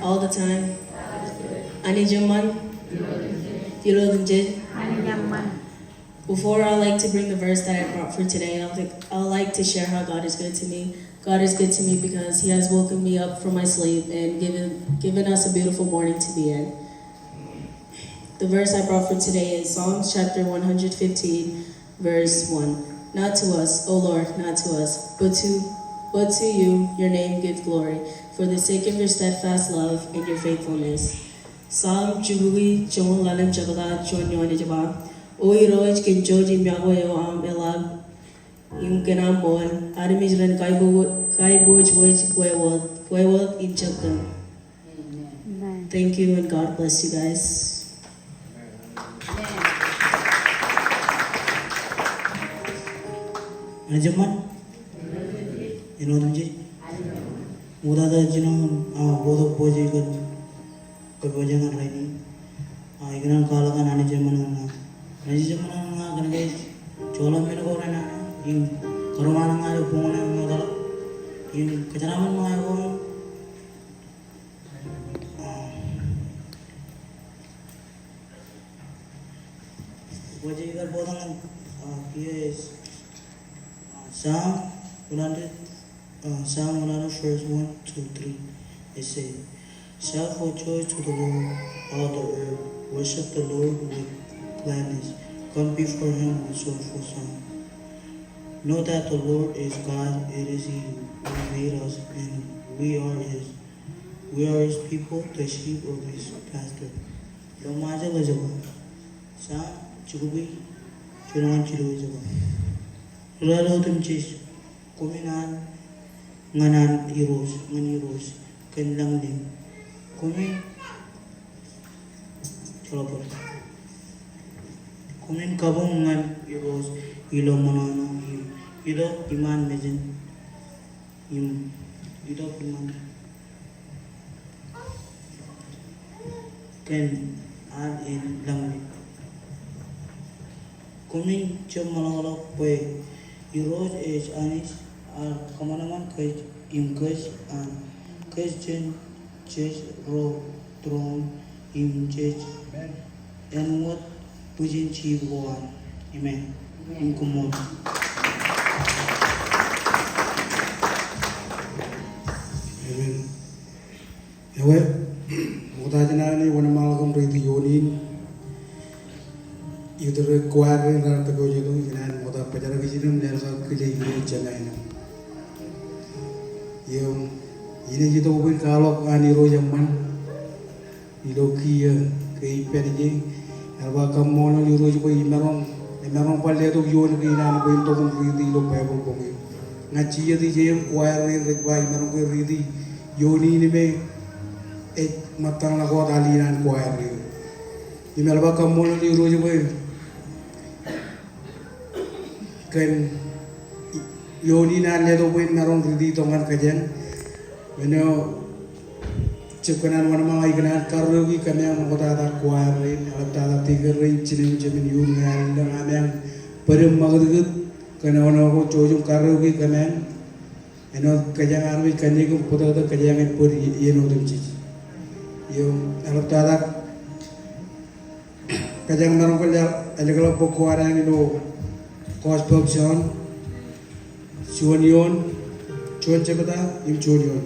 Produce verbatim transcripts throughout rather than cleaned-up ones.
All the time. Anij eṃṃan. Before I like to bring the verse that I brought for today, I'd like, I'd like to share how God is good to me. God is good to me because He has woken me up from my sleep and given, given us a beautiful morning to be in. The verse I brought for today is Psalms chapter one hundred fifteen, verse one. Not to us, O Lord, not to us, but to, but to you, your name give glory, for the sake of your steadfast love and your faithfulness. Psalm jibukwi joñoul ḷalem jebta, juon eoon ej ba, O Irooj, kōn jouj im iọkwe eo aṃ eḷap im kōn aṃ ṃool, armej ren kaiboojoj kwe wōt, kwe wōt im jab tōn. Amen. Thank you and God bless you guys. Anij eṃṃan? Āinwōt im jej? Ṃoktata jino, ah, bōktok bōjjān kōn kōpooje ñan rainin. Ah, ikōṇaan kwaḷọk an Anij eṃṃan ñan ña. Anij eṃṃan ñan ña kōnke ej joḷọk men ko renana im karuwaan ña ilo boñōn in ṃoktata im kōjeraaṃṃan ṃōñā ko. Bōjjān ikar bōktok ñan, ah, kiiō ej, ah, Psalm one hundred, ah, Psalm one hundred, verse one, two, three. Ej say, "Shout for joy to the Lord, all the earth. Worship the Lord with gladness. Come before him with joyful song. Know that the Lord is God. It is he who made us, and we are his. We are his people, the sheep of his pasture." Ilo Ṃajeḷ ej ba, Sam jibukwi, juon ñan jilu ej ba, Ri-lale otemjej, koṃin al ñan an Irooj, ñan Irooj kōn lañlōñ. Koṃin, joḷọk bōd. Koṃin kabuñ ñan Irooj ilo ṃōṇōṇō im itok iṃaan mejān im itok iṃaan kōn al in lañlōñ. Koṃin jab ṃōḷaḷḷọk bwe Irooj ej Anij ear kōṃanṃan kōj im kōj an, kōj jen jej ro tūroon im jej āinwōt bwijin jip ko an. Amen. Im koṃṃool. Amen. Ewe, ṃokta jān an wōnṃaanḷọk im riiti ioon in. Ij tōre choir rein raar tōpar jet tok, ikōṇaan ṃokta bōjrak ijin im leḷọk kile ilo jemān. Im, inaaj itok bwe in kwaḷọk an Irooj eṃṃan ilo kiiō ke ippān ije. Eḷap aō kaṃṃoolol Irooj bwe imaroñ, imaroñ bar letok ioon kein an bwe in tok im riiti ilo Baibōḷ bok in. Ña jijet ije im choir rein rej ba imaroñ ke riiti ioon in me ej ṃōttaḷọk wōt al in an choir rein. Im eḷap aō kaṃṃoolol Irooj bwe kōn ioon in an letok bwe in maroñ riiti tok ñan kōjeañ. Āinwōt jab kōṇaan wōnṃaanḷọk, ikōṇaan karaoke kōmeañ ṃoktata choir rein, eḷaptata tikōn rein, jinō im jemān ioon ñe an lōñ ameañ bōd im ṃakūtkūt kōn āinwōt ko, jouj im karaoke kōmeañ. Āinwōt kōjeañ armej kanniōk im bōtōktōk kōjeañ ej bōd iien otemjej. Im eḷaptata kōjeañ maroñ ke ḷe-, ḷelōñḷọk bok ko adeañ ilo Gospel John, juon eoon, juon jebta im juon eoon.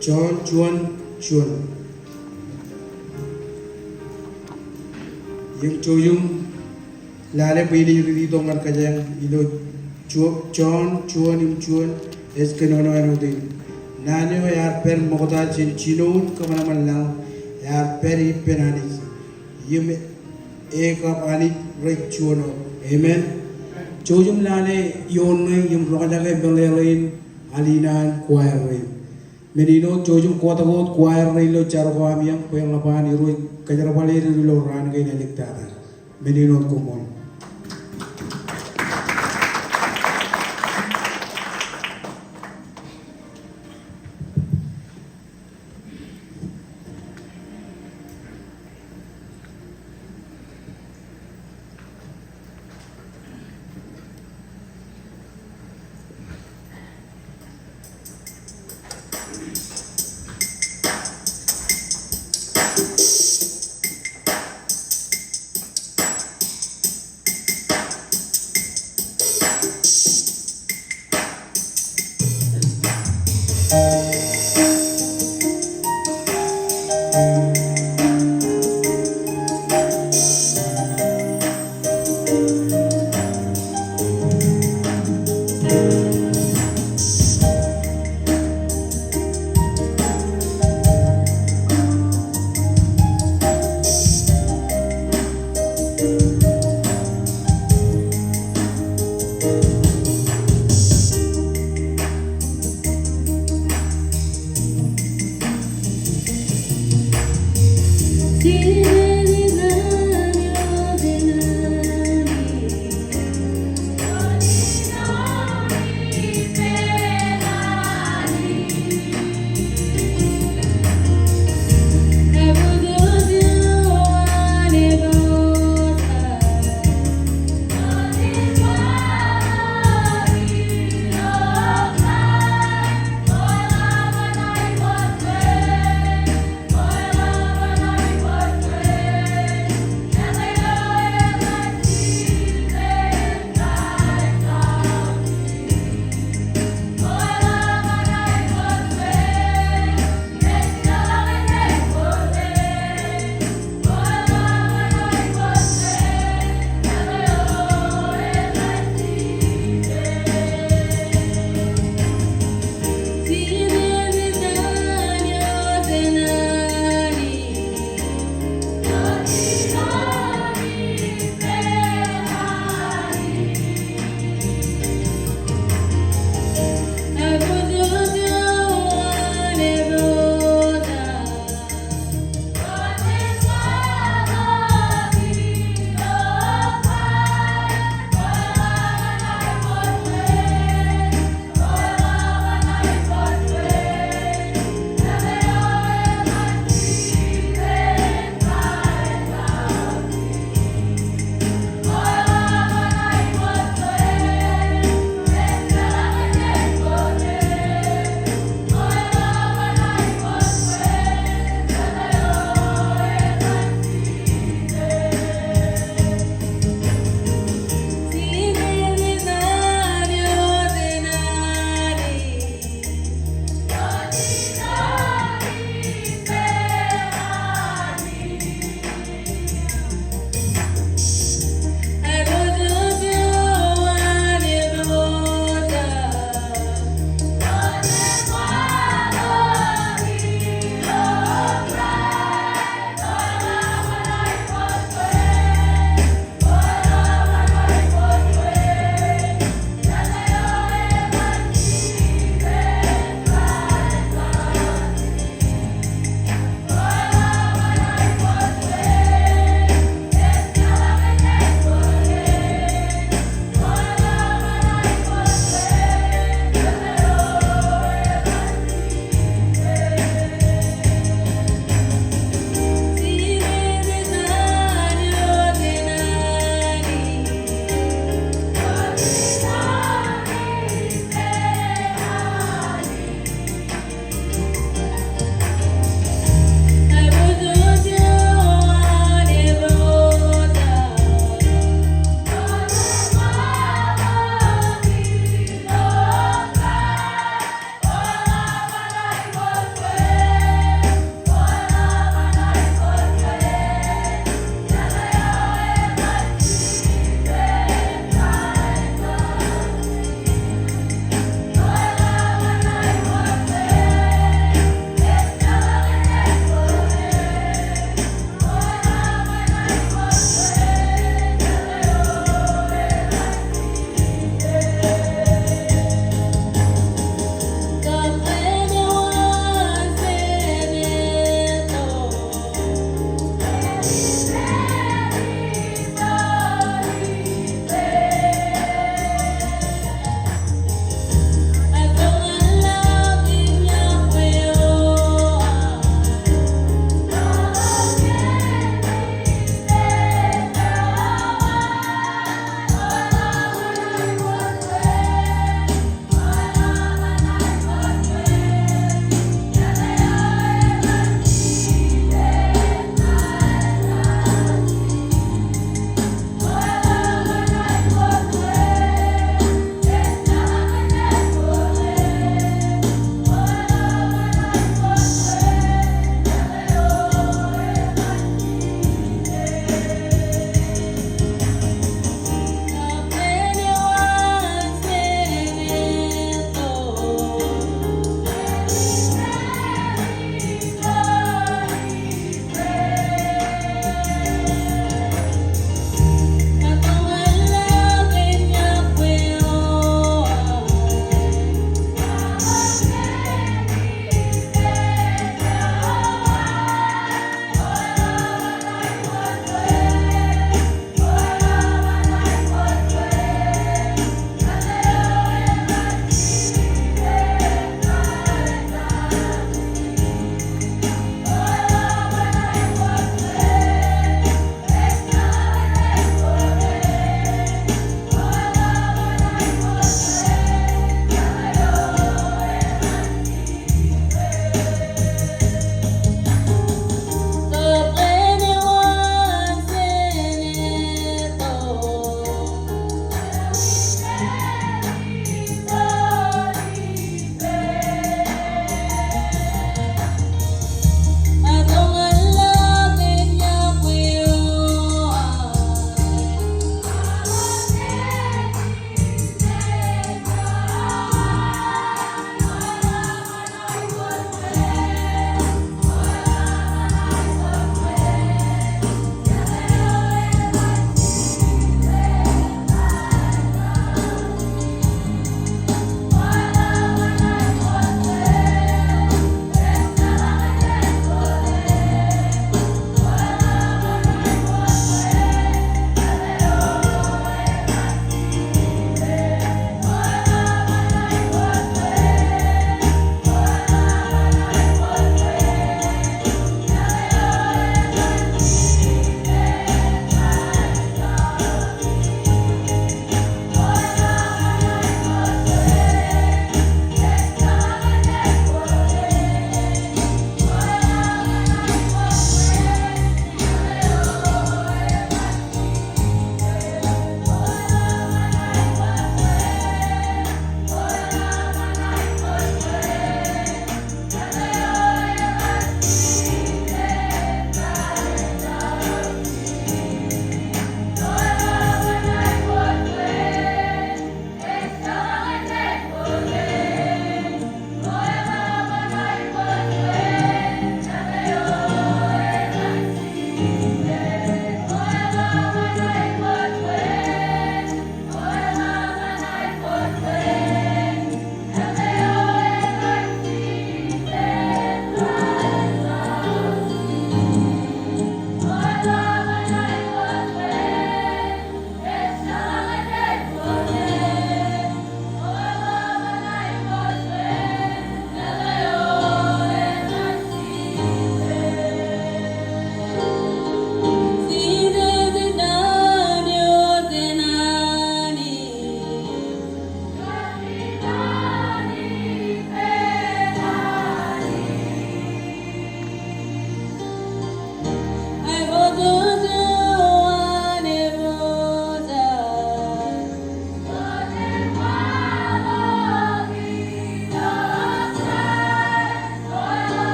John juon juon. Im jouj im lale bwe in riiti tok ñan kōjeañ ilo Ju-, John juon im juon, ej kōnono āinwōt in. Naan eo ear pād ṃokta jān jinoin kōṃanṃan laḷ ear pād ippān Anij, im e kab Anij rej juon wōt. Amen. Jouj im lale ioon ṇe im roñjake meḷeḷein al in an choir rein. Men eo, jouj im kotak wōt choir rein ilo jar ko ameañ bwe en ḷap an Irooj kōjerbale er ilo raan kein āliktata. Men eo, koṃṃool.